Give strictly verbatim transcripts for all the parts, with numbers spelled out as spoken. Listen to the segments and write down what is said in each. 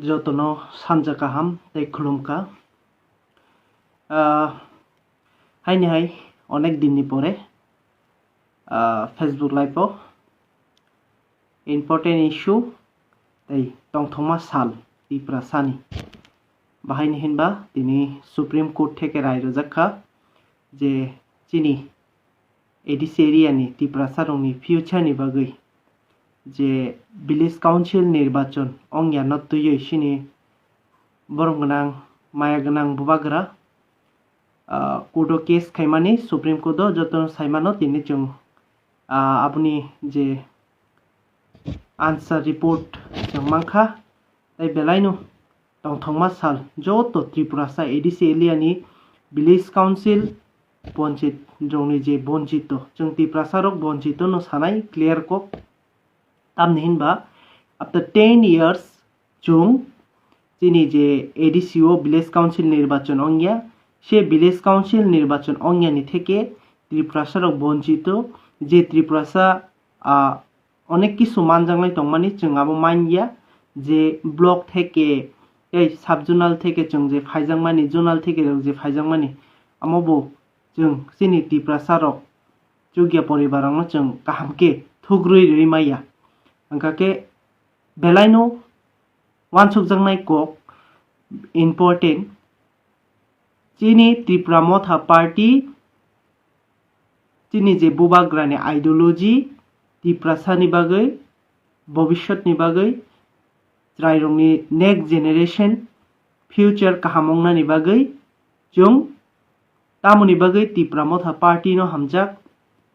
Jotono sanja kaham tei khulumkha. Ah, haini hai onek dinni pore, ah, Facebook Live o important issue tei tongthokma sal Tiprasani. Bahaini hinba tini Supreme Court theke rai rwjak kha je chini A D C area ni Tiprasa rokni future ni bagwi je village council nirbachon ongya no twiwi sini borom gwnang, maya gwnang bubagra, ah, court o case khaimani, Supreme Court o jotono saimano tini chwng, ah, aboni je answer report chwng mankha. Tei belaino tongthokma sal joto Tripurasa A D C area ni village council, ponchit rokni je bonchito, chwng Tiprasa rok bonchito no sanai clear kok. Tamni hinba after ten years chwng chini je A D C o village council nirbachon ongya, se village council nirbachon ongya ni theke Tiprasa rok bonchito, je Tiprasa, ah, onek kisu manjaknai tongmani chwng abo manya je block theke tei sub zonal theke chwng je phaijakmani, zonal theke rok je phaijakmani, amo bo chwng chini Tiprasa rok chukya poribar rokno chwng kaham khe thukrwi rwi maya. Hwnkha khe belaino wansukjaknai kok important, chini Tipra Motha Party chini je bubagrani ideology, Tiprasani bagwi, bobishyotni bagwi, chwrairokni next generation, future kaham wngnani bagwi chwng tamoni bagwi Tipra Motha Party no hamjak,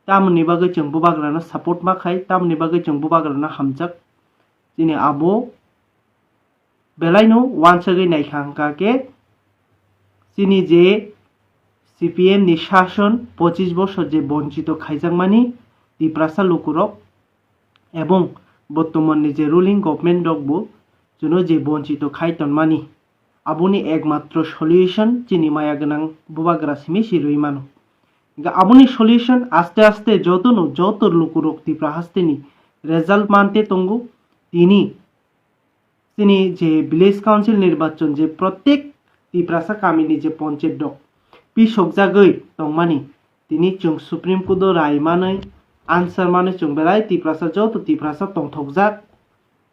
tamoni bagwi chwng bubagrano support ma khai, tamoni bagwi chwng bubagrano hamjak. Chini abo belaino wansagwi naikha hwnkha khe chini je C P M ni shason pochis bosor je bonchito khaijakmani Tiprasa lukurok ebong bottoman ni je ruling government rok bo chwngno je bonchito khai tonmani, aboni ekmatro solution chini maya gwnang bubagra simi si rwi mano. Hwnkhe aboni solution aste aste jotono joto lukurok Tipra hasteni result mante tongo. Tini chini je village council nirbachon je protek Tiprasa kamini je ponchayat rok pisokjagwi tongmani, tini chwng Supreme Court o rai manwi answer manwi chwng belai Tiprasa joto Tiprasa tongthokjak,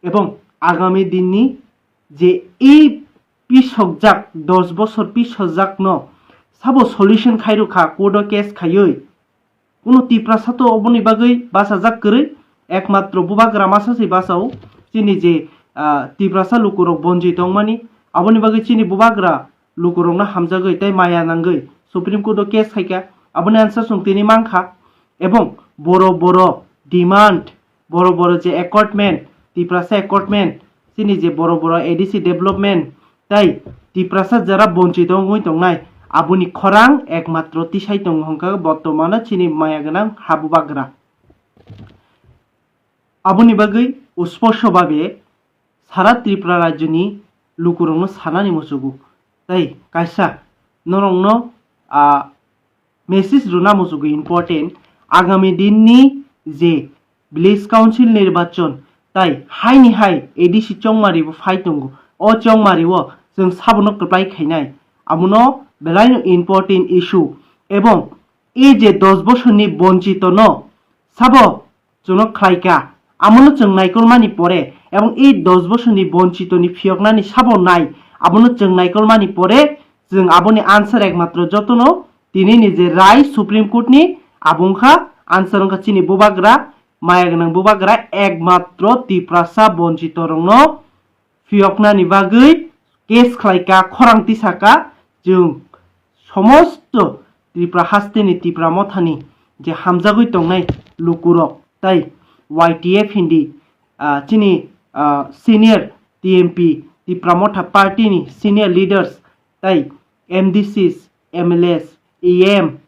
ebong agami dinni je i pisokjak, dos bosor pisokjakno sabo solution khairokha court o case khaiwi. Kuno Tiprasa to oboni bagwi bachajak kwrwi, ekmatro bubagra masa se bachao, chini je, ah, Tiprasa lukurok bonjwi tongmani, aboni bagwi chini bubagra lukurokno hamjagwi tei maya nangwi Supreme Court o case khaikha, aboni answer chwng tini mankha. Ebong boro boro demand, boro boro je accordment, Tiprasa accordment, chini je boro boro A D C development, tei Tiprasa jara bonchito wngwi tongnai, aboni khorang ekmatro tisai tongo hwnkha bottomano chini maya gwnang ha bubagra. Aboni bagwi usposo babe sara Tripura rajyoni lukurokno sanani muchugo, tei kaisa norokno, ah, message rwna muchugo important, agami dinni je village council nirbachon tai haini hai A D C chongmari bo phai tongo. O chongmari o chwng sabono kwplai khainai. Abono belaino important issue. Ebong e je dos bosorni bonchitono sabo chwngno khlaikha. Amono chwng naikolmani pore ebong e dos bosorni bonchitoni phiyoknani sabo nai. Abono chwng naikolmani pore chwng aboni answer ekmatro jotono tinini je rai Supreme Court ni abo wngkha answer wngkha chini bubagra, maya gwnang bubagra ekmatro Tiprasa bonchitorokno phiyoknani bagwi case khlaikha, khorang tisakha, chwng somosto Tripura hasteni Tipra mothani je hamjagwi tongnai lukurok tai Y T F hindi, ah, chini, ah, senior T M P, Tipra Motha party ni senior leaders tai M D Cs, M L As, E M,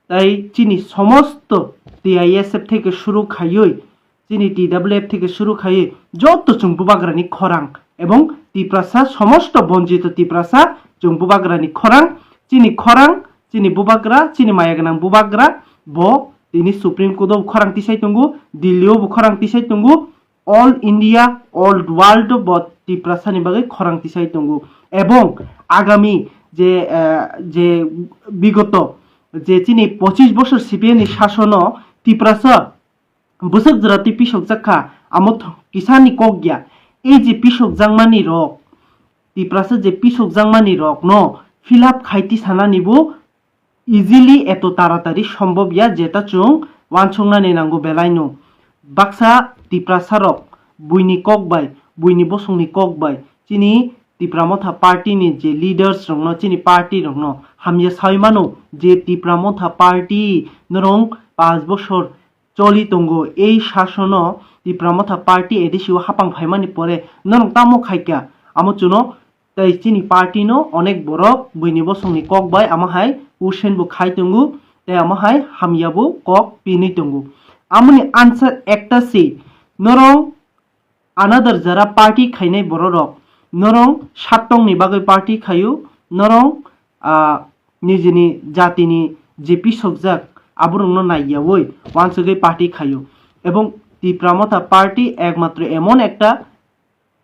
tai chini somosto T I S F theke shuru khaiwi, chini T W F theke shuru khaiwi joto chwng bubagrani khorang ebong Tiprasa somosto bonjito Tiprasa chwng bubagrani khorang, chini khorang, chini bubagra, chini maya gwnang bubagra bo tini Supreme Court o khorang tisai tongo, Delhi o bo khorang tisai tongo, all India, all world bo Tiprasani bagwi khorang tisai tongo. Ebong agami je, eh, je bigoto je chini pochis bosor C P M ni sasono Tiprasa bwswk jora twi pisokjak kha, amo th-, kisani kok ya. Ei je pisokjakmani rok, Tiprasa je pisokjakmani rok no fill up khai tisanani bo easily eto taratari sombobya jeta chwng wansuknani nango belaino. Baksa Tiprasarok buini kok bai, buini bosongni kok bai chini Tipra Motha Party ni je leaders rokno, chini party rokno hamya sawi mano je Tipra Motha Party norong panch bosor choli tongo. Ei sasono Tipra Motha Party A D C o hapang phaimani pore norong tamo khaikha? Amo chuno tei chini party no onek borok buini bosongni kok bai amo hai question bo khai tongo, tei amo hai hamya bo kok pinwi tongo. Amoni answer ekta se, norong another jara party khainai bororok, norong sattongni bagwi party khaio, norong, ah, nijini jatini je pisokjak aborokno naiyawi wansugwi party khaio. Ebong Tipra Motha Party ekmatro emon ekta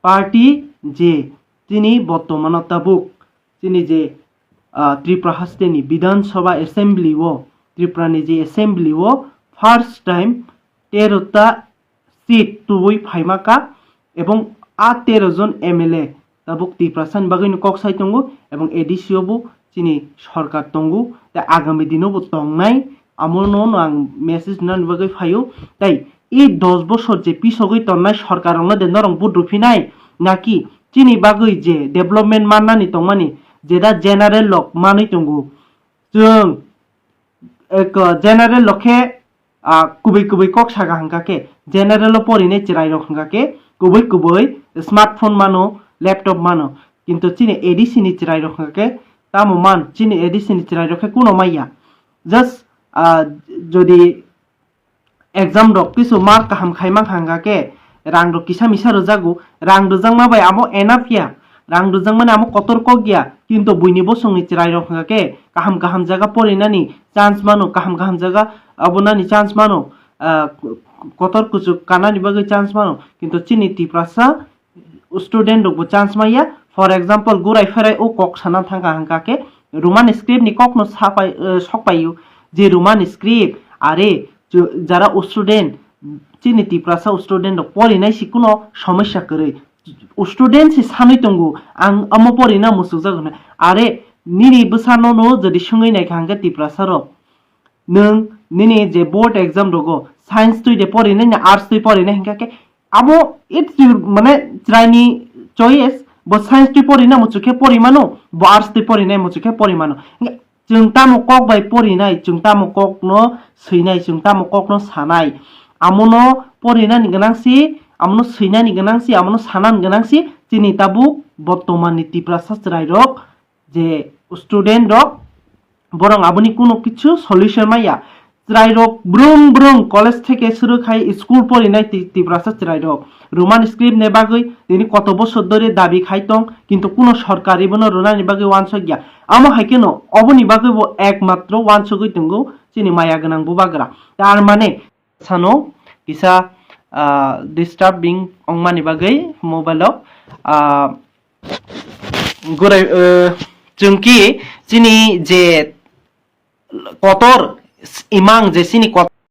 party je chini bortomano tabuk chini je, ah, Tripura hasteni Bidhan Sabha Assembly o, Tripura ni je Assembly o first time tero ta seat tubui phaima kha, ebong a tero jon M L A tabuk Tiprasani bagwino kok sai tongo, ebong A D C o bo chini sorkar tongo, tei agami dino bo tongnai, amono no ang message nani bagwi phaio. Tei e dos bosor je pisogwi tongnai sorkar rokno de norok vote rwphinai, naki chini bagwi je development mannani tongmani, jeda general lok manwi tongo, chwng ek, general rok khe, ah, kubui kubui kok saka hwnkha khe, general o porinai chwrai rok hwnkha khe kubui kubui smartphone mano, laptop mano, kintu chini A D C ni chwrai rok hwnkha khe tamo man, chini A D C ni chwrai rok khe kuno maya. Just, ah, jodi exam rok kisu mark kaham khaima hwnkha khe rang rok kisa misa rwjago, rang rwjakma bai amo enough ya, rang rwjakmani amo kotor kok ya, kintu buini bosongni chwrai rok hwnkha khe kaham kaham jaga porinani chance mano, kaham kaham jaga abonani chance mano, ah, kotor kuchuk kanani bagwi chance mano, kintu chini Tiprasa student rokbo chance maya. For example, gurai pherai o kok sana thangkha hwnkha khe Roman script ni kokno sapai, eh, sokpaio, je Roman script, are ju-, jara student, chini Tiprasa student rok porinai si kuno somosya kwrwi. Student si sanwi tongo, ang omo porina muchukjak hwnwi. Are nini bwsano no jodi swngwi naikha hwnkhe Tiprasa rok, nwng nini je board exam rogo science twi de porinai na arts twi porinai hwnkha khe, abo it's your, mane, chwraini choice, bo science twi porina muchuk khe pori mano, bo arts twi porinai muchuk khe pori mano. Hwnkhe chwng tamo kok bai porinai, chwng tamo kokno swinai, chwng tamo kokno sanai, amono porinani gwnang si, amono swinani gwnang si, amono sanani gwnang si, chini tabuk bottomanni Tiprasa chwrairok je student rok, borok aboni kuno kichu solution maya. Chwrai rok brung brung college theke suru khai school porinai ti-, Tiprasa chwrai rok Roman script ni bagwi tini koto bosor dhori dabi khai tong, kintu kuno sorkari bono rwnani bagwi wansok ya. Amo hai kheno oboni bagwi bo ekmatro wansogwi tongo chini maya gwnang bubagra. Tar mane sano kisa, ah, disturbing ongmani bagwi mobile o, ah, gurai, eh, chwngki chini je kotor imang je chini kotor